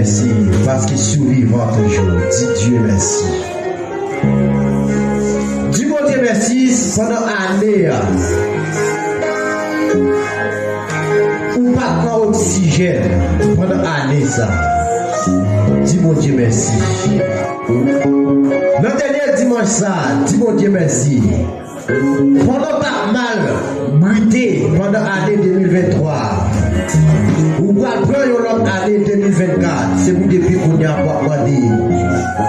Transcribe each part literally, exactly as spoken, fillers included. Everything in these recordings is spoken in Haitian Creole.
Mèsi, paske si w vivan toujou, di Dye mèsi. Di Bondye mèsi pandan ane a. Ou pa t nan oksijèn pandan ane sa. Di Bondye mèsi. Nan dènye dimanch sa, di Bondye mèsi. Pandan w t ap mal brite pandan ane de mil venntwa a, ou pral pran yon lòt ane de mil vennkat. Se pou depi kounye a w ap mande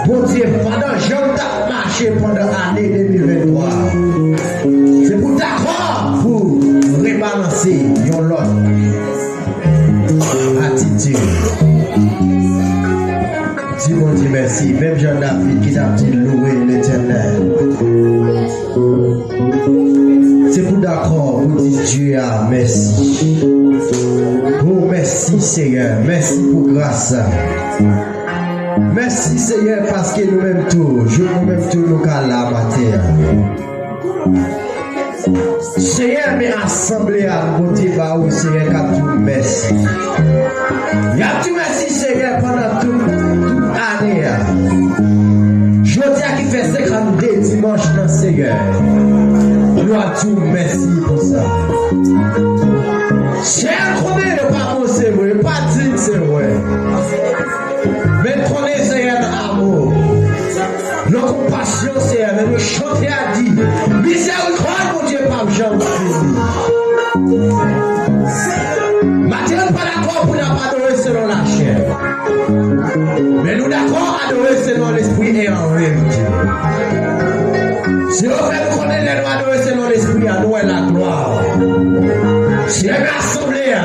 Bondye, pandan jan m t ap mache pandan ane de mil venntwa a, se pou w dakò pou rebalanse yon lòt atitid. Di Bondye mèsi, menm jan David ki t ap di, "Louwe Letènèl." Se pou dakò pou di Dye a mèsi. O, mèsi, Seyè, mèsi pou gras sa. Mèsi, Seyè, paske nou menm tou, jouk nou menm tou, nou ka la maten an. Seyè, men asanble a nou pote ba ou, Seyè, k ap di w mèsi. Y ap di w mèsi, Seyè, pandan tout, tout ane a. Jodi a ki fè senkanndde dimanch nan, Seyè, nou ap di w mèsi pou sa. Seyè, konbyen yo pa bon, se vre, yo pa dign, se vre. Men konnen, Seyè, nan amou. Nan konpasyon, Seyè, men nou chante a di, mizèrikòd Bondye p ap janm fini. Maten an, nou pa dakò pou n ap adore selon lachè. Men nou dakò adore selon lespri e an verite. Se yo fè nou konnen lè nou adore selon lespri a, nou wè laglwa. Seyè, men asanble a.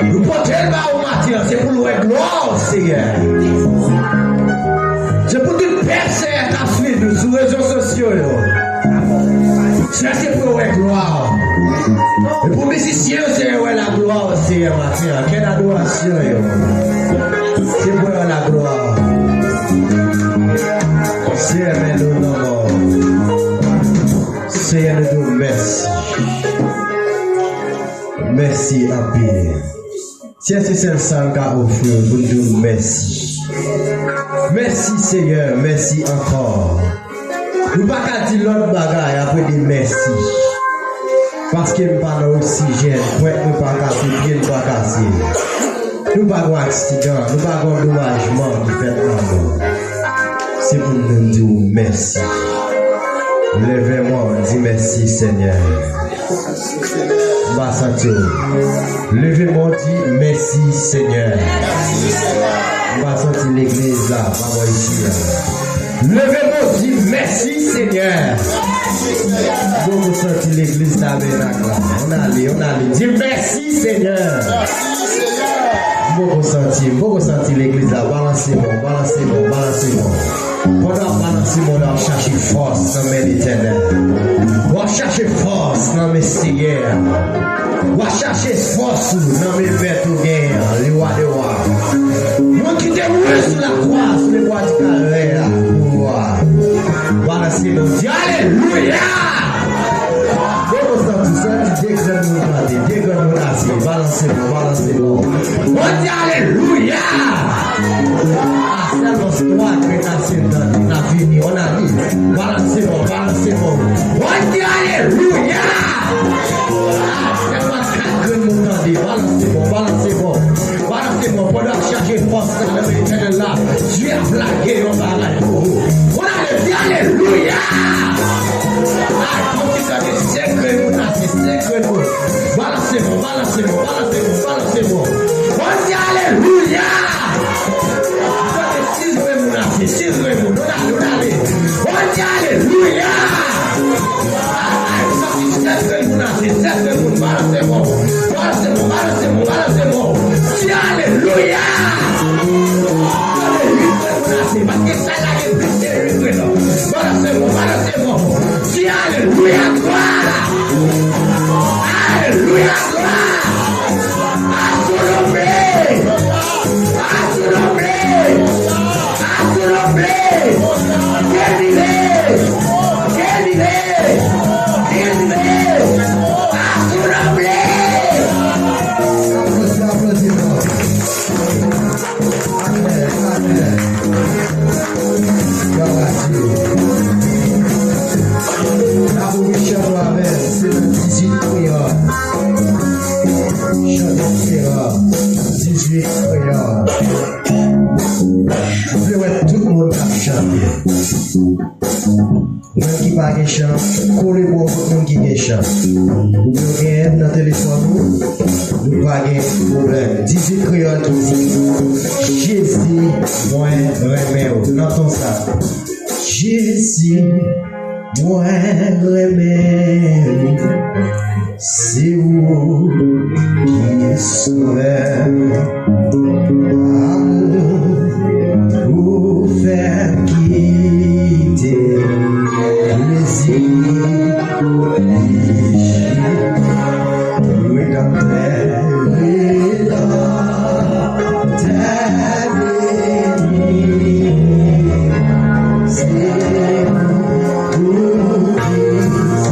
Nou pote l ba ou maten an, se pou l wè glwa w, Seyè. Se pou tout pèp, Seyè, k ap swiv nou sou rezo sosyo yo. Seyè, se pou yo wè glwa w. E pou mizisyen yo, Seyè, wè laglwa w, Seyè, maten an. Kèl adorasyon yo. Se pou yo wè laglwa w. Seyè, men nou nan mò. Seyè, nou di w mèsi. Mèsi anpil. Seyè, se sèl sa n ka ofri w pou n di w mèsi. Mèsi, Seyè, mèsi ankò. Nou pa ka di lòt bagay apre de mèsi. Paske n pa nan oksijèn, pwent nou pa kase, pye n pa kase. Nou pa gen aksidan, nou pa gen domajman ki fèt nan nou. Se pou nou di w mèsi. Leve men w, di mèsi, Senyè. M pa santi w. Leve men w, di mèsi, Senyè. M pa santi legliz la, pa bò isi a. Leve men w, di mèsi, Senyè. M poko santi legliz tabènak la. Ann ale, ann ale. Di mèsi, Senyè. M poko santi, m poko santi legliz la. Balanse men w, balanse men w, balanse men w. Pandan w ap balanse men w la, w ap chache fòs nan men Letènèl. W ap chache fòs nan men Seyè a. W ap chache fòs ou nan men mèt ou genyen an, le wa de wa. Moun ki te mouri sou lakwa, sou lebwa di Kalvè a, pou ou a. Balanse men w, di alelouya! Bon, bon, santi, santi, de grenn moun plante, de grenn moun asize, balanse men w, balanse men w. Bon, di alelouya! A, sèlman twa grenn asize nan, nan vini, on a li. Balanse men w, balanse men w. Bon, di alelouya! A, sèlman kat grenn moun tande, balanse men w, balanse men w. Balanse men w, pandan w ap chache fòs nan men Letènèl la, Dye ap lage yon bagay pou ou. On a li, di alelouya! A, kòm ki tande, senk grenn moun asize, senk grenn moun. Balanse men w, balanse men w, balanse men w, balanse men w. Bon, di alelouya! Tande, sis grenn moun asize, sis grenn moun. On a li, on a li. Bon, di alelouya! Ay, ay, sèt grenn moun asize, sèt grenn moun, balanse men w. Balanse men w, balanse men w, balanse men w. Di alelouya! Tande, uit grenn moun asize, paske sal la gen plis ke uit grenn. Balanse men w, balanse men w. Di alelouya, glwa! Alelouya, glwa! Sera dizuit Kreyòl. M vle wè tout moun k ap chante. Moun ki pa gen chan, kole bò kot moun ki gen chan. Oubyen w genyen l nan telefòn ou, nou pa gen pwoblèm. Dizuit Kreyòl ki di, Jezi, mwen renmen w. Nan ton sa. Jezi, mwen renmen w. Se ou ki sovè m. Amou ou fè m kite plezi Redanmtè, Redanmtè beni. Se ou ki sovè m.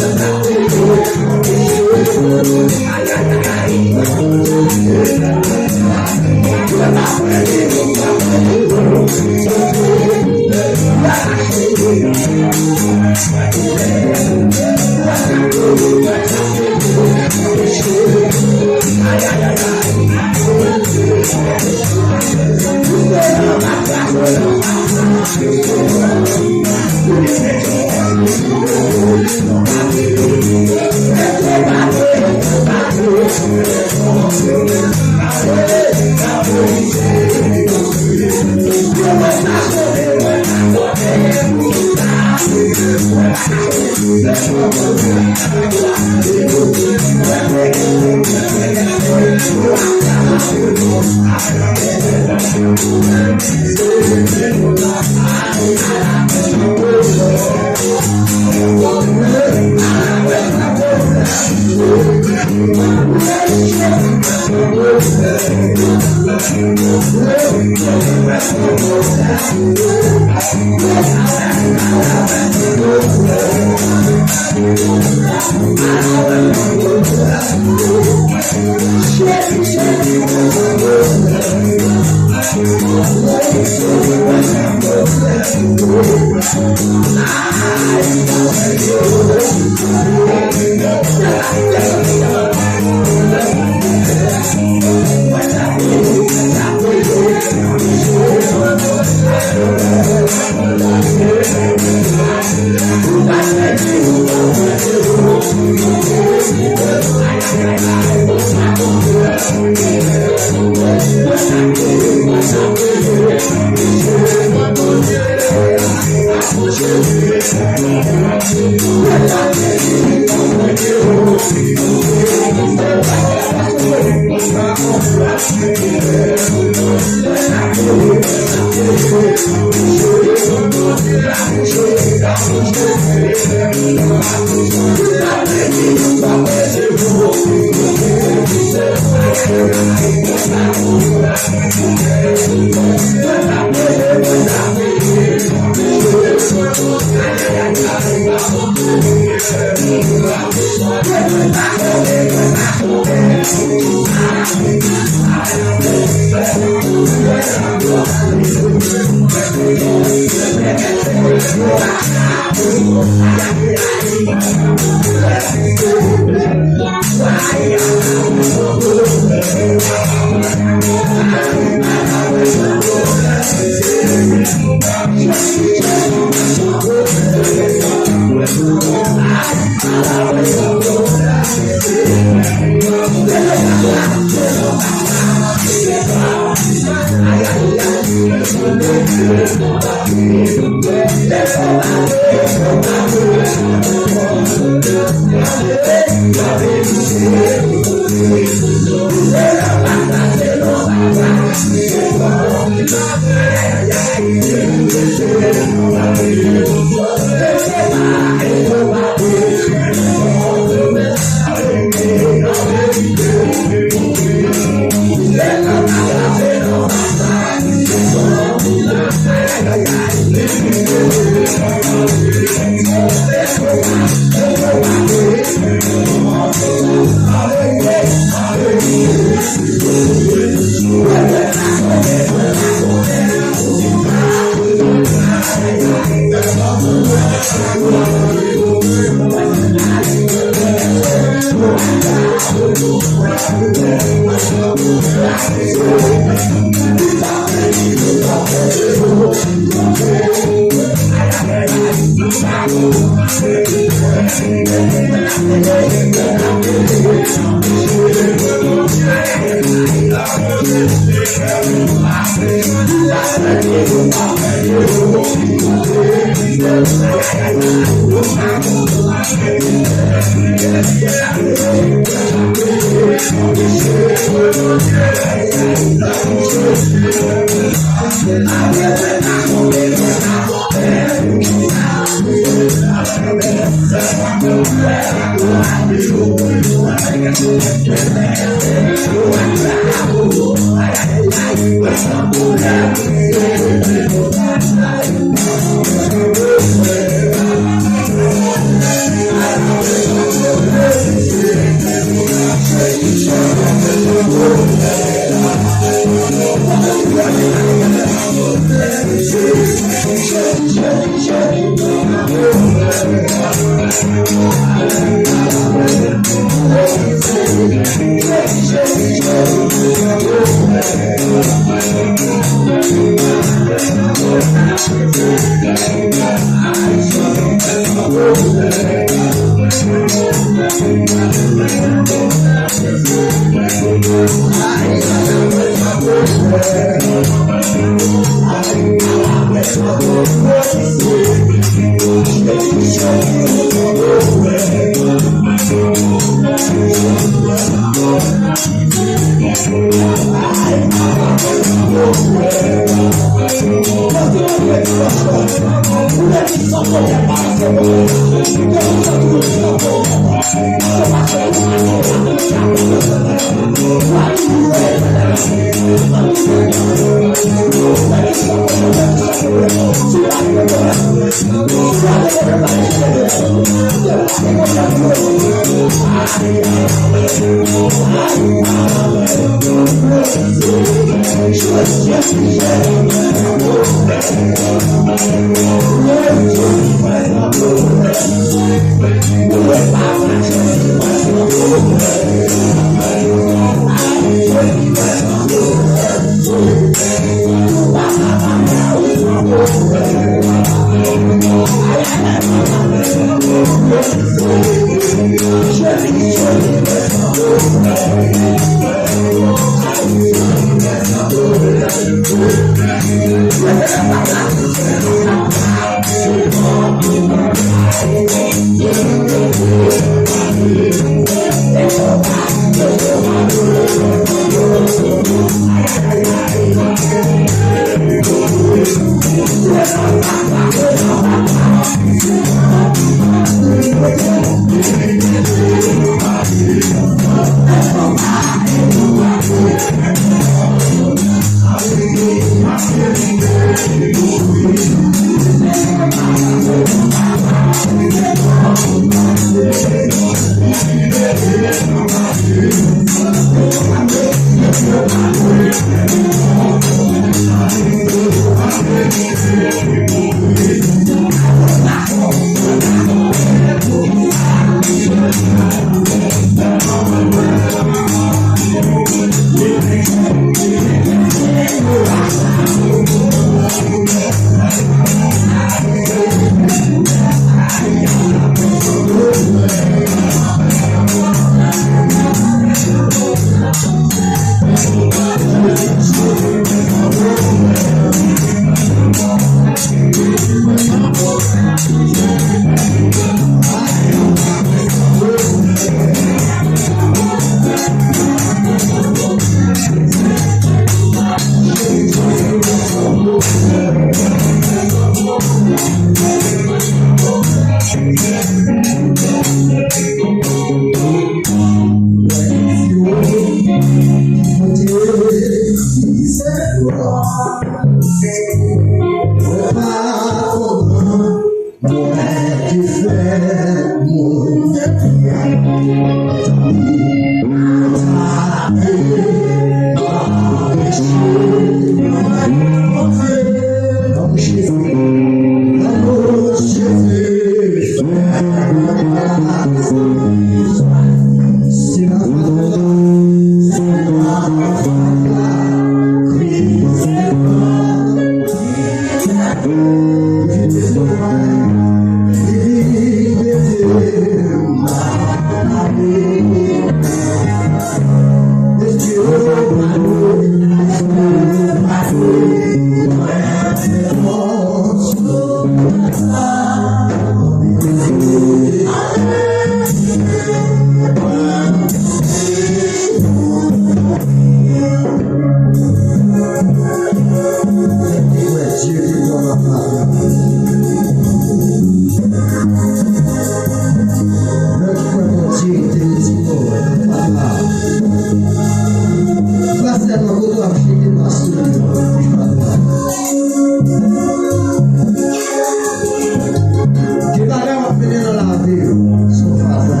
Gen bagay w ap mennen nan lavi w, se yon fatra.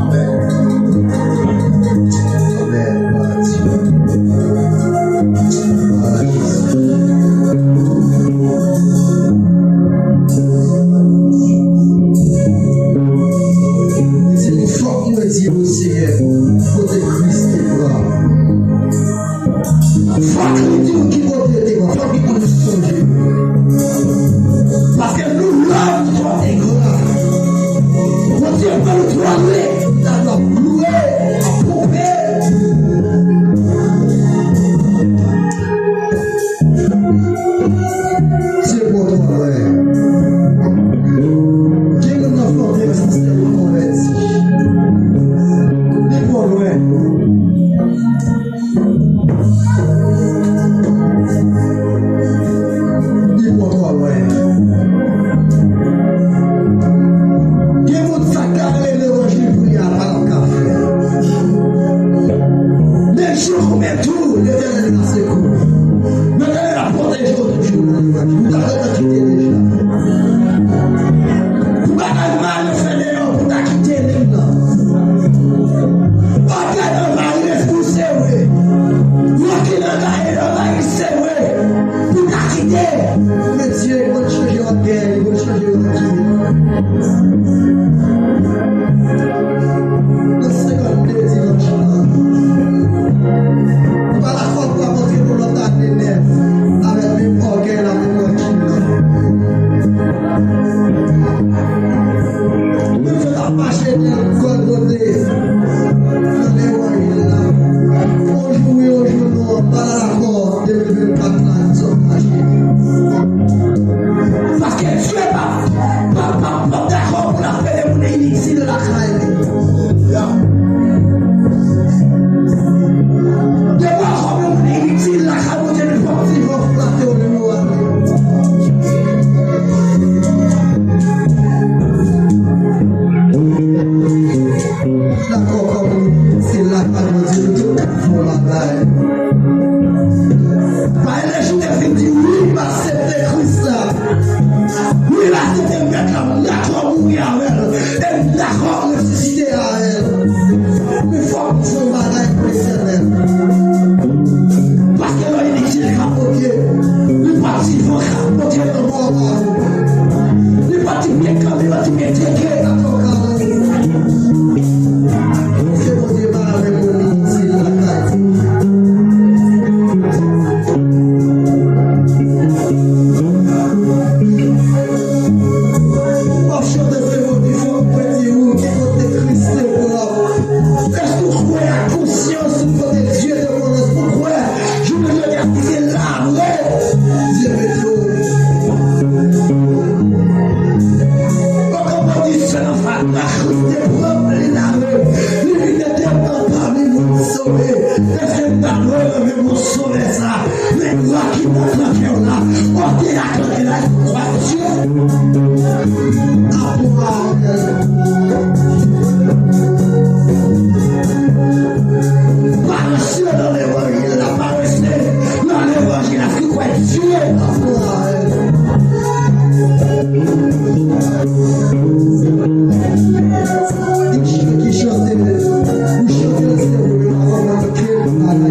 Amèn. Amèn. Glwa a Dye. Glwa a Jezi. Se li fòk mwen di yo, Seyè, kote Kris te pran. Fòk li di w ki kote te pran, fòk li konn sonje. Paske nou love twò te gran. Bondye pran nou twò lè pou ta dwe ap louwe, ap poupe. Dye pran twò lwen. Gen moun nan fanmi an, se sèl konvèti. Li pran lwen. Li poko lwen. Gen moun sa k ka rele levanjil pou li a pa t ap ka fè. Men jou ou met ou, Letènèl ka sekou. Letènèl ap pwoteje w toujou nan levanjil. Ou ta gentan kite deja. Pou bagay mal yo fè deyò, pou ta kite liy nan. Ògèy anvayi lespri w, se vre. Rankine anvayi, anvayi l, se vre. Pou ta kite. Men Dye, li konn chanje ògèy, li konn chanje rankine. Nan senkannde dimanch lan, nou pa dakò pou ap antre pou lòt ane nèf avèk menm ògèy la, menm rankine. Menm jan n ap mache nan Gòlgote, nan levanjil la, yon jou wi, yon jou non, pa dakò, de mil vennkat la, n sot mache. Paske Dye pa, pa, pa, pa dakò pou l ap pede moun initil lakay li. Depi w ap fòme moun initil lakay Bondye, li fòk ti van flate w, li nou ale. Dakò, kòm se lakay Bondye nou te fè bagay. Pa elèji te fin di wi, m aksepte Kris la. Wi, m aksepte Mèt la, m dakò mouri avè l. E m dakò resisite avè l. Men fòk nou fè yon bagay pou Letènèl. Paske lè w initil k ap Bondye, li pa ti van k ap Bondye nan bò pa ou. Li pa ti pye kanpe, li pa ti pye teke k ap fè w kado. Se Bondye pa avèk moun initil lakay ou. W ap chante se Bondye fòk mwen di ou ki kote Kris te pran. Èske w kwè ak konsyans ou kote Dye te pran w? Èske w kwè jounen jodi a si se la vre Dye mete w? Poko pwodui sèl anfatra Kris te pran li lave, li vin mete m nan pami moun sove. Èske m ta dwe leve pou sove sa? Men lwa ki nan kè w la, kote a kè w la, kwa Dye. Apwa. Parese nan levanjil la, parese nan levanjil la, ki kwè Dye apwa. Ki chante, ki chante, ou chante, se ou, yo pa konprann.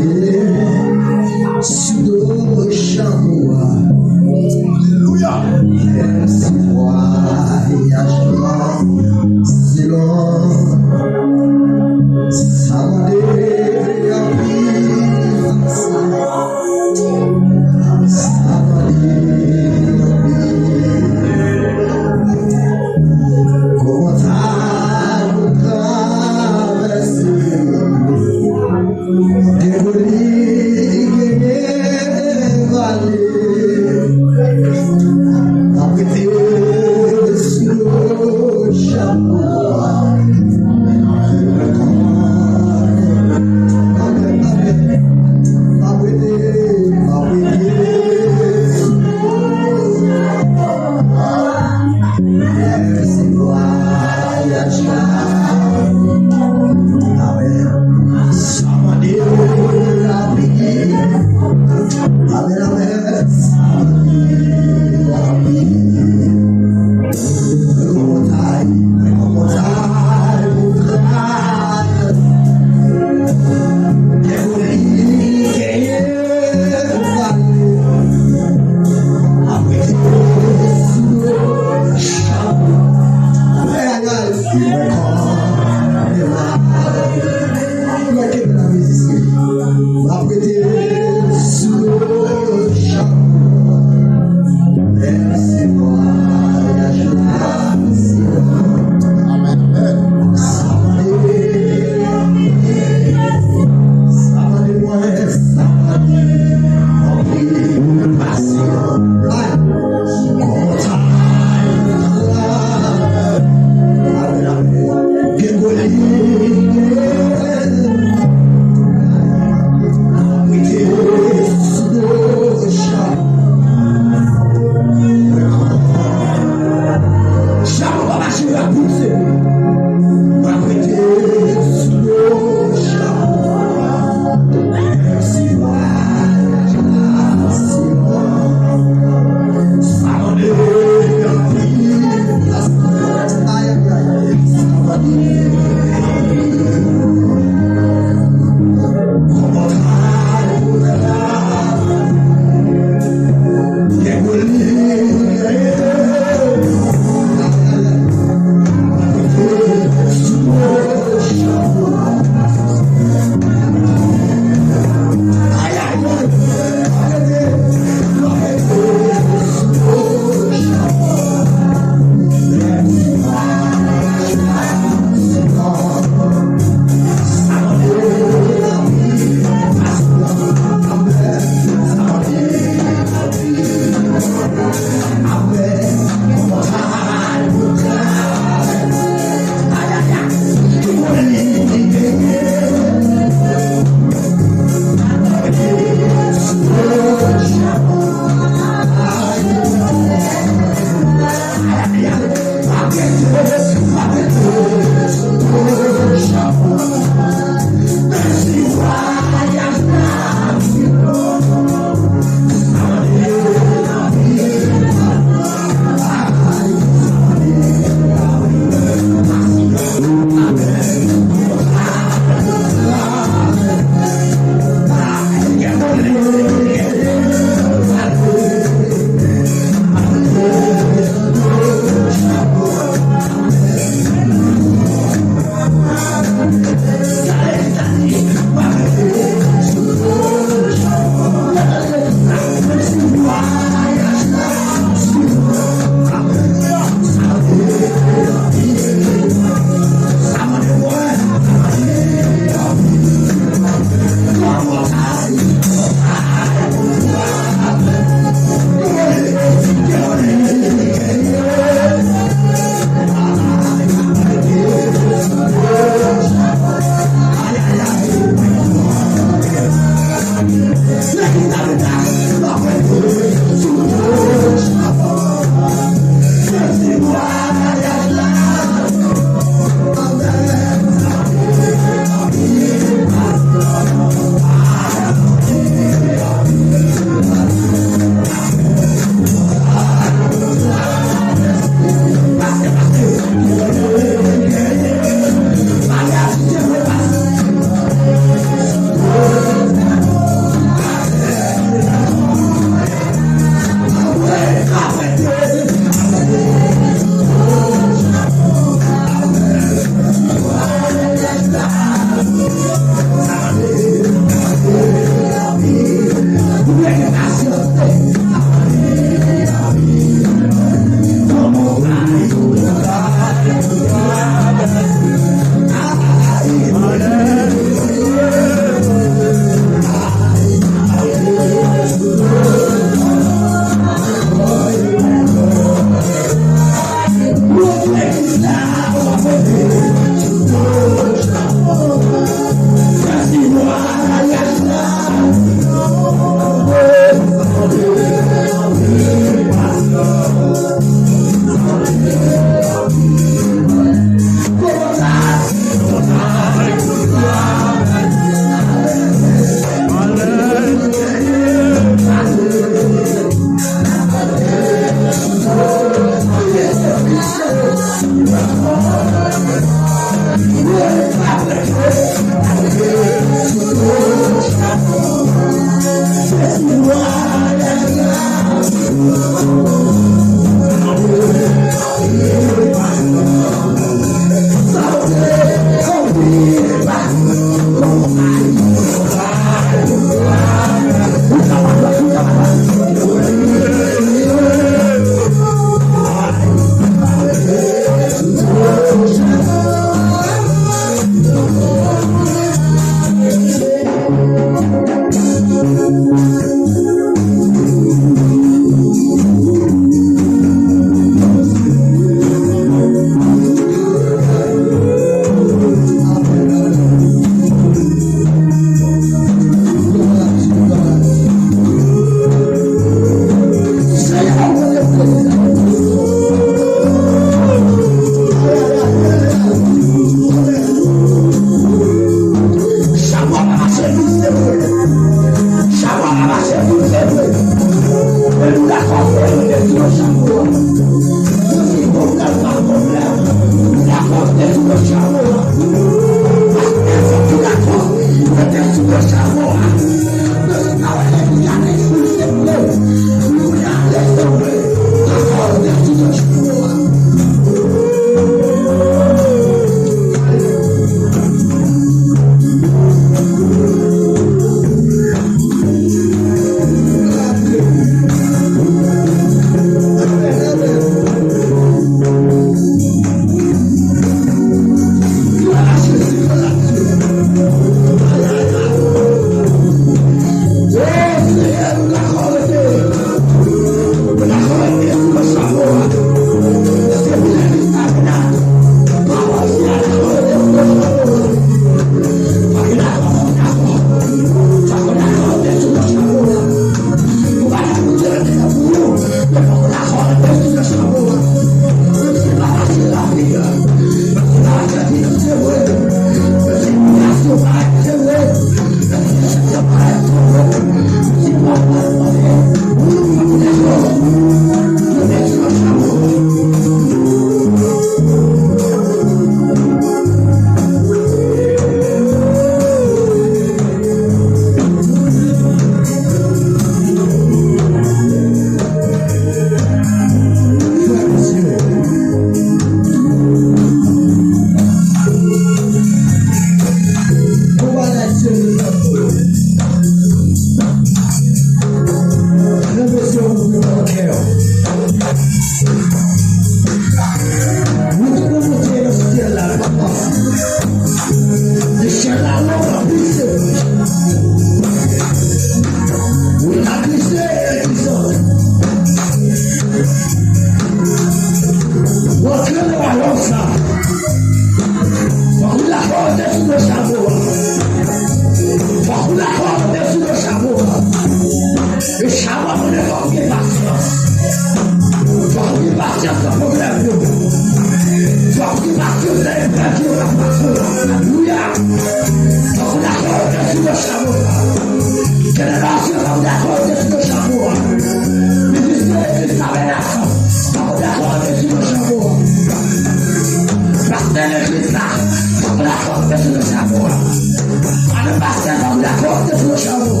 Ann pastè, fòk w dakò, te sou chan w.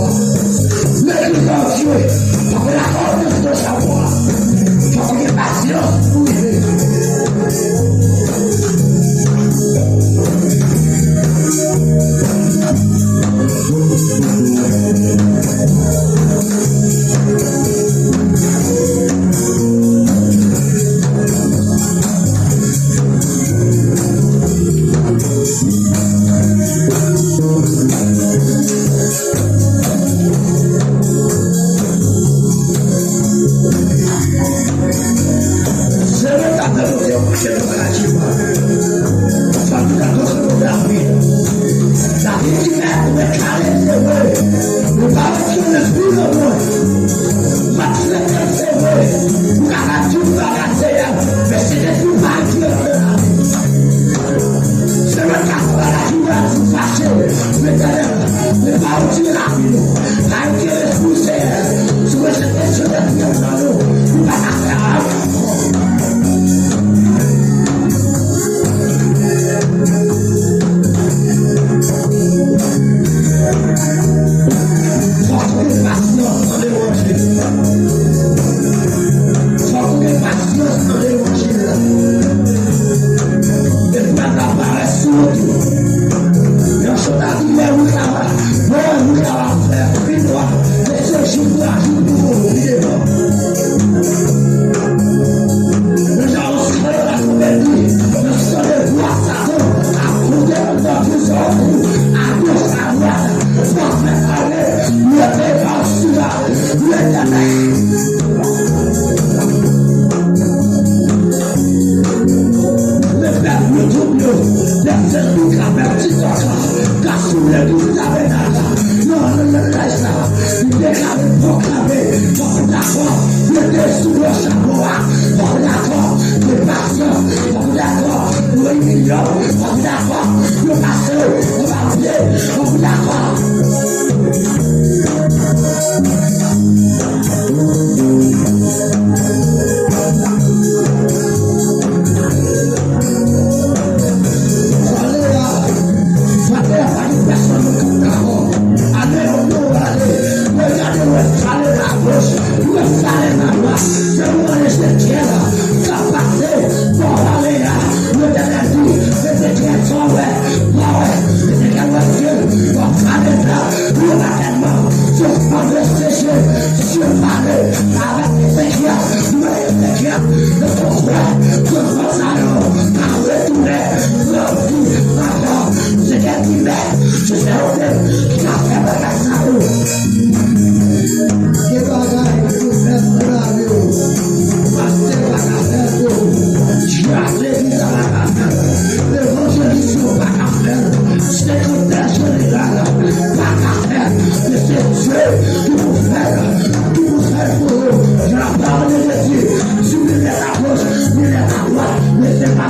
Legliz Bondye, fòk w dakò, te sou chan w. Fòk w gen pasyans pou rive. Seyè, ta fè Bondye yon pwofèt nan kay Jewova. Fòk nou dakò sou David. David di, mèt, mèt la leve, se vre. Ou pa retire lespri nan mwen. M ap frekante, se vre. Ou ka di m bagay, Seyè, men se lespri pa retire nan mwen. Se mwen k ap pale, Jewova di fache, Letènèl, men pa retire lavi nou. Pa retire lespri, Seyè. Si w rejte Seyè, Letènèl, nou pa ka fè anyen. Fòk ou gen pasyans nan levanjil. Fòk ou gen pasyans nan levanjil la. Epi bagay la parèt sou ou tou. Yon chita ki fè wout la, bon, wout la fè pi nwa. Men se jou pou ajou pou ou pi devan. Men jan yon skandan la sou pèdi, yon skandan vwa Satan ap monte anndan prizon an tou, agoch, adwat, pwofèt ale, mete ansi la, Letènèl. Lepèp YouTube yo, lè sèl nou ka pèdi kòk la, ka sou legliz Tabènak la, nan laj la, li deklare pwoklame, fòk ou dakò, mete sou yo chapo a, fòk ou dakò, de pasyon, fòk ou dakò, nou imilye w, fòk ou dakò, nou pase w anba pye, fòk ou dakò. Vale a, vale a, pa gen pèsonn ki dakò. Ale, ale, ale. Regade, wè, vale a goch, wè, vale a dwat. Se ou, Ezekyèl, k ap pase bò vale a. Letènèl di, Ezekyèl, sa w wè? Mwen wè, Ezekyèl wè Dye, w ap fè leta, yon batèman, yon fòm de seche, Dye pale avèk Ezekyèl, mwen Ezekyèl, yo te kwè ke moun sa yo pa retounen nan vi ankò. Ezekyèl di, men, se Seyè ou menm ki ka fè bagay sa yo. Gen bagay pou fèt nan lavi w. Pastè pa ka fè l pou ou. Dyak legliz la pa ka fè l. Evanjelis yo pa ka fè l. Sekretè jeneral pa ka fè l. Men se Dye ki pou fè l, ki pou fè l pou ou. Jan lapawòl de Dye di, si w limyè agoch, limyè adwat, men se pa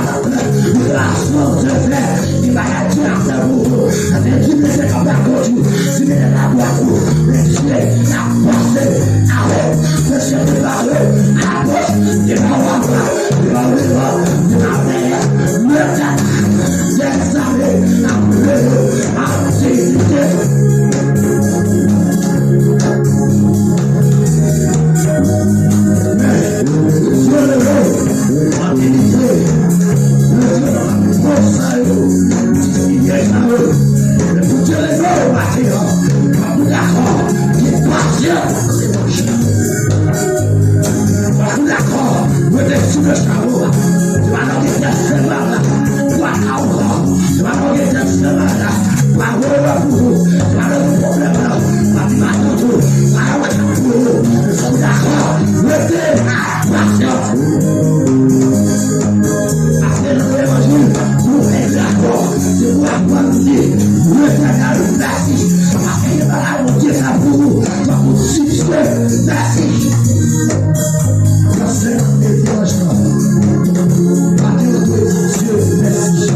Rason de fè, li pa ka di afè pou ou. Sa vle di, mete kanpe akoz ou, si mete kanpe akoz ou, men Dye ap pase avè w. Mesye, prepare, apòch, devan w ap la, devan w devan, devan w dèyè, mete, dèyè zame, ap leve, ap diminye. Bondye leve w, abilite, Bondye nan pwofèt sa yo, ti fidèl sa yo, men Bondye leve w maten an, pa pou dakò, gen pasyans, pa pou dakò, mete sou le chawo a, se pa nan gen tèt fè mal la, pou aka ankò, se pa nan gen tèt fè mal la, pa wè wè pou ou, se pa nan gen pwoblèm la, pa di matant ou, pa wè pou ou, se pou dakò, mete a. Pasyans. Paske nan levanjil, pou w fè dakò, se pou aprann di, Letènèl, mèsi. Paske gen bagay Bondye fè pou ou, fòk ou di Dye mèsi. Nan senk de dimanch lan, maten, ou dwe di Dye mèsi.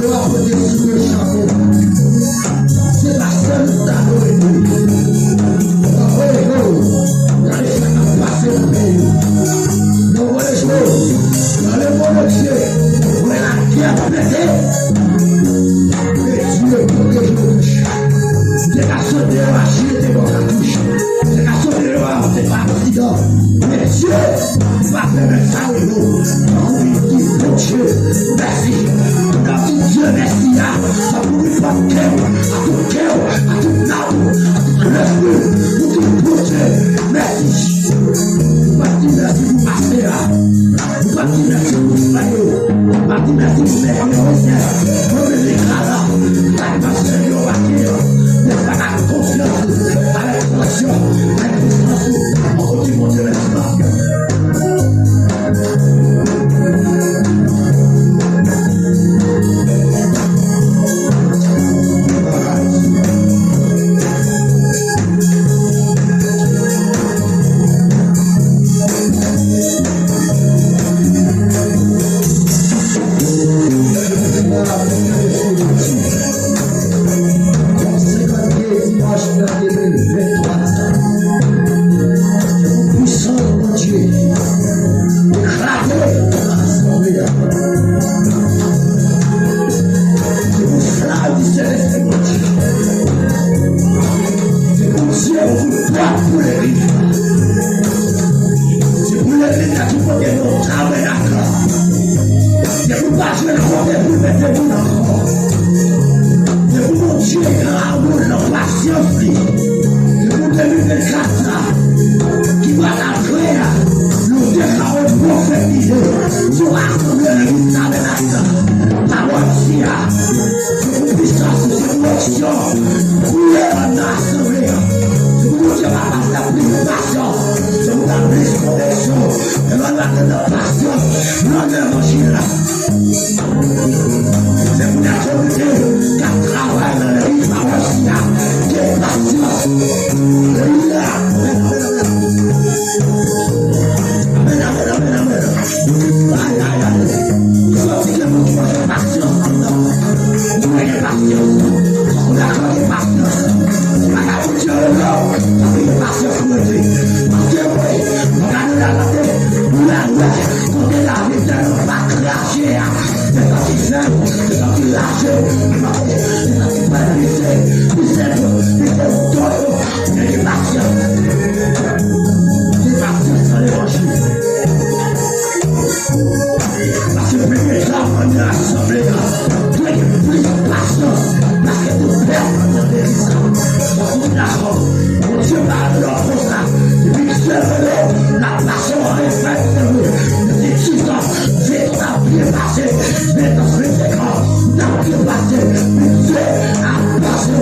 Lè w ap pote sou yo chapo, se pa sèl ou ta dwe di. Anvoye jou, gade sa k ap pase nan peyi nou. Anvoye jou, nan lemonn antye, wè lagè ap pete. Sa pou nou pran kè w, ak tout kè w, ak tout nanm ou, ak tout lespri w, pou di Bondye mèsi. Ou pa di mèsi pou pase a. Ou pa di mèsi pou fanmi w. Ou pa di mèsi pou nèg yo, Senyè. Mwen menm li ka la. Kay pastè yo pase a. Men pa ka konfyans ou. Avèk konfyans ou. Avèk konfyans ou. Ou di Bondye mèsi. Senkannde dimanch nan de mil venntwa sa. Se pou pwisans Bondye kraze nan asanble a. Se pou flavi Sentespri Bondye. Se pou Dye ouvri pòt pou legliz la. Se pou legliz la ki pote non tabènak la. Se pou pa jwenn kote pou l mete moun ankò. Se pou Bondye gran amoul nan pasyans li. Se pou de mil vennkat la ki pral apre a, nou te ka pwofetize sou asanble legliz tabènak la. Pawòl si a, se pou pwisans, se pou onksyon, pou levann nan asanble a. Se pou Bondye pa pase plis pasyans, se pou ta plis konviksyon. E lè w ap nan pasyans, nan levanjil la. Se pou nèg yo ki ap travay nan legliz pawòl si a, gen pasyans. Alelouya. Amèn, amèn, amèn, amèn. Amèn, amèn, amèn, amèn. Ay, ay, ay. Sòti gen moun ki manke pasyans anndan. Ou pa gen pasyans. Ou dakò gen pasyans. Se pa ka Bondye yo, non. Paske gen pasyans pou Bondye. Paske, wi, mwen gade la, gade, ou la, wè, kote lavi tèlman pa krache a. Se sa ki fè, se sa ki rache, se sa ki, se sa ki fè pise, pise, pise, pise, Gen pasyans. Gen pasyans nan levanjil. Paske premye dam anndan asanble a dwe gen plis pasyans pase tout pèp anndan legliz la. Fòk nou dakò. Bondye pa lòt konsa. Depi Dye vle, n ap pase yon refrèn, se vre. Men se ti tan, se tan ap byen pase. Men nan se tan, n ap byen pase. Men Dye ap pase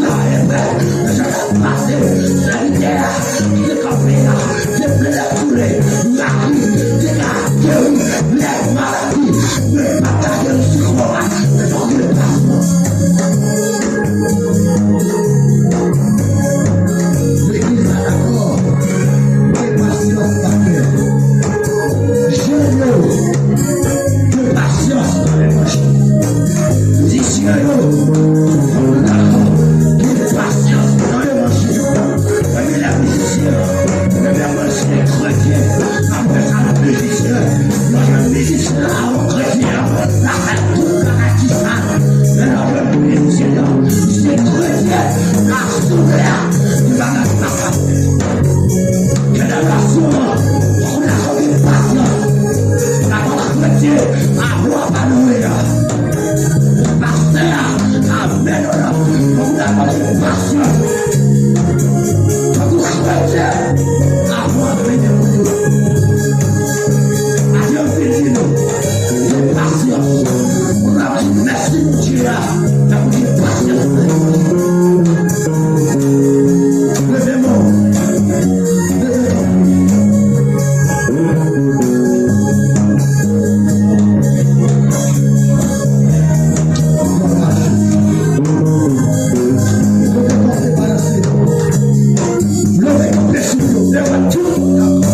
nan refrèn. Pase, sèvitè a, ki te kanpe a, te ple lè koule, mari, te ka geri, lè maladi, men pa ka geri sou kò a, men pa geri pasyans. Legliz la dakò, gen pasyans, pastè. Jèn yo, gen pasyans nan levanjil. Mizisyen yo, fò nou dakò, gen pasyans nan levanjil. Premye lè mizisyen, premye mizisyen kretyen, apre sa lòt mizisyen, lè jwenn mizisyen la, yon kretyen, l ap fè tout bagay ki sal. Men lè jwenn mizisyen, se kretyen, asanble a, gen bagay pa ka fè. Jenerasyon an, fò nou dakò gen pasyans. Dakò, kretyen, avan w ap adore a. Pastè a, amèn, fò nou dakò gen pasyans. Tankou kretyen, avan w ap beni moun yo. Ate yo vin di nou, gen pasyans. Pou n ap di mèsi Bondye a, tankou gen pasyans. Leve men w. Leve men w. Leve kanpe sou yo, leve tout moun ankò.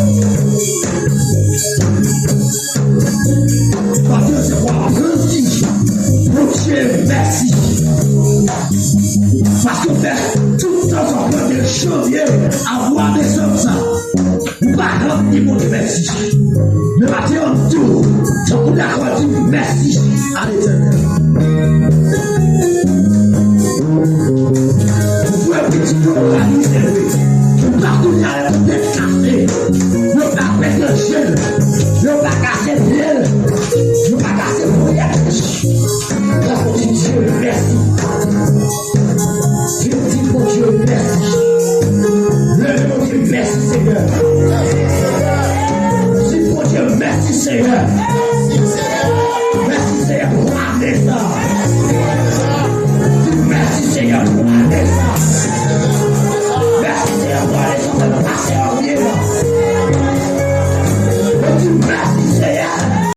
Paske se pou aprann di Bondye mèsi. Paske w fè tout tan w ap plante janvye a mwa desanm sa. Ou pa janm di Bondye mèsi. Men maten an, m di w, fòk ou dakò di mèsi a Letènèl. Ou fè pitit yo ralize vre. Ou pa kounye a lè pou tèt kase. Yo pa pete je l. Yo pa kase pye l. Yo pa kase ponyèt li. Fòk ou di Dye Di Bondye mèsi, Senyè.